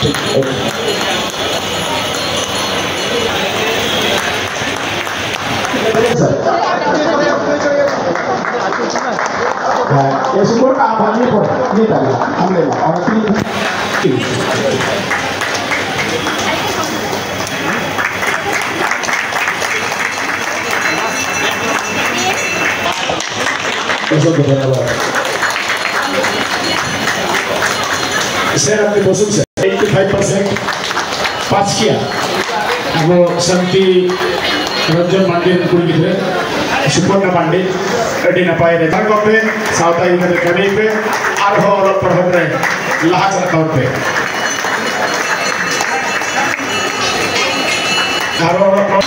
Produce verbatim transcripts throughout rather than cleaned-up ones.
ᱴᱷᱤᱠ, ᱳᱠᱮ᱾ ᱦᱮᱸ, ᱮ ᱥᱩᱯᱚᱨ ᱠᱟ ᱟᱵᱷᱟ ᱱᱤᱭᱟᱹ ᱯᱚᱨ, ᱱᱤᱭᱟᱹ ᱛᱟᱞᱮ, ᱟᱢ ᱞᱟᱹᱭ ᱢᱮ, ᱟᱢ ᱛᱤᱱ ᱚᱥᱚᱝᱠᱷᱚ ᱫᱷᱚᱱᱭᱚᱵᱟᱫ᱾ Sir, ᱟᱯᱮ ᱵᱚᱥᱩᱱ sir, eighty five percent ᱯᱟᱥ ᱠᱮᱭᱟ᱾ ᱟᱵᱚ ᱥᱟᱱᱛᱤ ᱨᱚᱧᱡᱚᱱ ᱢᱟᱱᱰᱤ ᱨᱮᱱ ᱠᱩᱲᱤ ᱜᱤᱫᱽᱨᱟᱹ, ᱥᱩᱯᱚᱨᱱᱟ ᱯᱟᱱᱰᱮ, ᱟᱹᱰᱤ ᱱᱟᱯᱟᱭ result ᱠᱚᱯᱮ, ᱥᱟᱶᱛᱟ ᱤᱫᱤ ᱠᱟᱛᱮ ᱠᱟᱹᱢᱤ ᱯᱮ, ᱟᱨᱦᱚᱸ ᱚᱞᱚᱜ ᱯᱟᱲᱦᱟᱣ ᱨᱮ ᱞᱟᱦᱟ ᱪᱟᱞᱟᱜ ᱛᱟᱵᱚᱱ ᱯᱮ᱾ ᱟᱨᱦᱚᱸ ᱚᱞᱚᱜ ᱯᱟᱲᱦᱟᱣ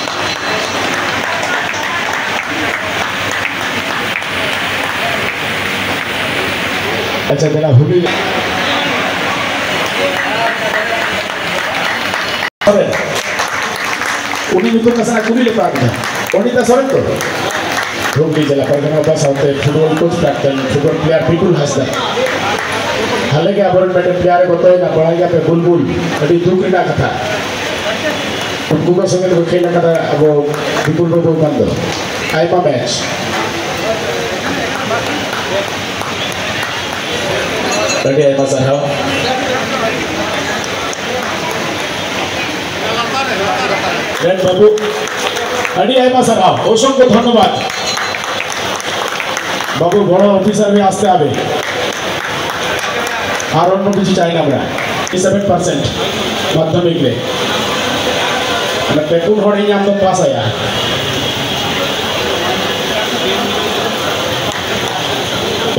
ᱟᱪᱪᱷᱟ, ᱫᱮᱞᱟ ᱦᱩᱰᱤᱧ᱾ ᱩᱱᱤ ᱧᱩᱛᱩᱢ ᱱᱟᱥᱮᱱᱟᱜ ᱠᱩᱞᱤ ᱞᱮᱯᱮ ᱟᱹᱵᱤᱱᱟ᱾ ᱚᱱᱤᱛᱟ ᱥᱚᱨᱮᱱ ᱛᱚ? ᱦᱩᱜᱽᱞᱤ ᱡᱮᱞᱟ ᱯᱟᱨᱜᱟᱱᱟ ᱚᱠᱟ ᱥᱟᱶᱛᱮ football coach, captain, football player ᱵᱤᱯᱩᱞ ᱦᱟᱸᱥᱫᱟ᱾ ᱦᱟᱞᱮ ᱜᱮ ᱟᱵᱚᱨᱮᱱ ᱢᱤᱫᱴᱮᱱ player ᱮ ᱜᱚᱛᱚᱭᱮᱱᱟ, ᱵᱟᱲᱟᱭ ᱜᱮᱭᱟᱯᱮ, ᱵᱩᱞᱵᱩᱞ᱾ ᱟᱹᱰᱤ ᱫᱩᱠ ᱨᱮᱱᱟᱜ ᱠᱟᱛᱷᱟ᱾ ᱩᱱᱠᱩ ᱠᱚ ᱥᱚᱸᱜᱮ ᱛᱮᱠᱚ ᱠᱷᱮᱞ ᱟᱠᱟᱫᱟ ᱟᱵᱚ ᱵᱤᱯᱩᱞ ᱵᱟᱹᱵᱩ ᱮᱢᱟᱱ ᱫᱚ᱾ ᱟᱭᱢᱟ match᱾ ᱟᱹᱰᱤ ᱟᱭᱢᱟ ᱥᱟᱨᱦᱟᱣ᱾ ᱨᱮᱱ ᱵᱟᱹᱵᱩ, ᱟᱹᱰᱤ ᱟᱭᱢᱟ ᱥᱟᱨᱦᱟᱣ, ᱚᱥᱚᱝᱠᱷᱚ ᱫᱷᱚᱱᱭᱚᱵᱟᱫ᱾ ᱵᱟᱹᱵᱩ, ᱵᱚᱲᱚ officer ᱨᱮ ᱟᱥᱛᱮ ᱟᱵᱮ᱾ ᱟᱨ ᱚᱱᱱᱚ ᱠᱤᱪᱷᱩ ᱪᱟᱭ ᱱᱟ ᱢᱮᱱᱟᱜᱼᱟ᱾ seven percent ᱢᱟᱫᱽᱫᱷᱚᱢᱤᱠ ᱨᱮ᱾ ᱢᱟᱱᱮ, ᱯᱮ ᱯᱩᱱ ᱦᱚᱲ ᱤᱧ ᱟᱢ ᱫᱚᱢ ᱯᱟᱥ ᱟᱭᱟ᱾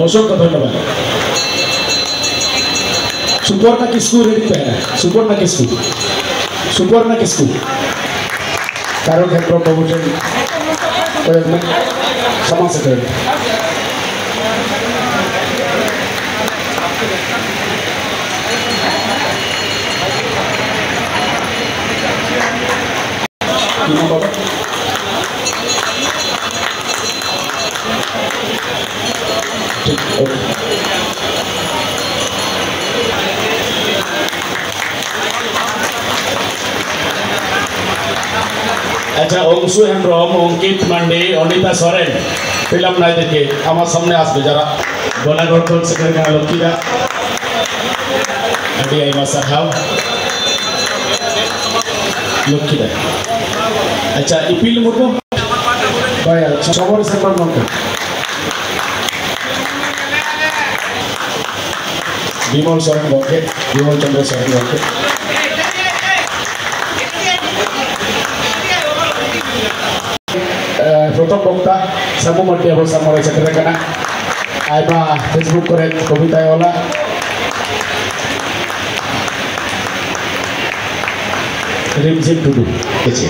ᱚᱥᱚᱝᱠᱷᱚ ᱫᱷᱚᱱᱭᱚᱵᱟᱫ᱾ ᱥᱩᱯᱚᱨᱱᱟ ᱠᱤᱥᱠᱩ ᱨᱮᱰᱤ ᱛᱟᱦᱮᱱᱟ᱾ ᱥᱩᱯᱚᱨᱱᱟ ᱠᱤᱥᱠᱩ᱾ ᱥᱩᱯᱚᱨᱱᱟ ᱠᱤᱥᱠᱩ᱾ ᱠᱟᱨᱚᱱ ᱦᱮᱢᱵᱨᱚᱢ ᱵᱟᱹᱵᱩ ᱴᱷᱮᱱ ᱠᱚᱭᱚᱜ ᱢᱮ᱾ ᱥᱟᱢᱟᱝ ᱥᱮᱴᱮᱨ᱾ ᱴᱷᱤᱠ, ᱳᱠᱮ᱾ ᱟᱪᱪᱷᱟ, ᱚᱝᱥᱩ ᱦᱮᱢᱵᱨᱚᱢ, ᱚᱝᱠᱤᱛ ᱢᱟᱱᱰᱤ, ᱚᱱᱤᱛᱟ ᱥᱚᱨᱮᱱ, ᱯᱷᱤᱞᱢ ᱱᱟᱭ ᱫᱮᱠᱮ, ᱟᱢᱟᱜ ᱥᱟᱢᱱᱮ ᱟᱥᱵᱮ ᱡᱟᱨᱟ᱾ ᱜᱚᱞᱟᱜᱚᱲ ᱠᱷᱚᱱ ᱥᱮᱴᱮᱨ ᱠᱟᱱᱟ ᱞᱚᱠᱠᱷᱤ ᱫᱟ᱾ ᱟᱹᱰᱤ ᱟᱭᱢᱟ ᱥᱟᱨᱦᱟᱣ ᱞᱚᱠᱠᱷᱤ ᱫᱟ᱾ ᱟᱪᱪᱷᱟ, ᱤᱯᱤᱞ ᱢᱩᱨᱢᱩ᱾ ᱦᱳᱭ, ᱟᱪᱪᱷᱟ, ᱥᱚᱵᱚᱨ ᱥᱮᱢᱵᱟᱞ ᱜᱚᱢᱠᱮ᱾ ᱵᱤᱢᱚᱞ ᱥᱚᱨᱮᱱ ᱜᱚᱢᱠᱮ, ᱵᱤᱢᱚᱞ ᱪᱚᱸᱫᱽᱨᱚ ᱥᱚᱨᱮᱱ ᱜᱚᱢᱠᱮ᱾ ᱮ, ᱯᱨᱚᱛᱷᱚᱢ ᱵᱚᱠᱛᱟ ᱥᱟᱹᱢᱩ ᱢᱟᱨᱰᱤ ᱟᱵᱚ ᱥᱟᱢᱟᱝ ᱨᱮ ᱥᱮᱴᱮᱨ ᱟᱠᱟᱱᱟ᱾ ᱟᱭᱢᱟ Facebook ᱠᱚᱨᱮ ᱠᱚᱵᱤᱛᱟᱭ ᱚᱞᱟ᱾ ᱨᱤᱢᱡᱷᱤᱢ ᱴᱩᱰᱩ, ᱦᱮᱸᱪᱮ?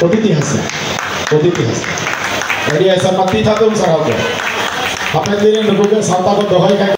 ᱚᱫᱤᱛᱤ ᱦᱟᱸᱥᱫᱟ, ᱚᱫᱤᱛᱤ ᱦᱟᱸᱥᱫᱟ᱾ ᱟᱹᱰᱤ ᱟᱭᱢᱟ ᱛᱤ ᱛᱷᱟᱯᱚᱱ ᱥᱟᱨᱦᱟᱣ ᱠᱚ᱾ ᱦᱟᱯᱮᱱ ᱫᱤᱱ ᱨᱮ ᱱᱩᱠᱩ ᱜᱮ ᱥᱟᱶᱛᱟ ᱠᱚ ᱫᱚᱦᱚᱭ ᱠᱷᱟᱱ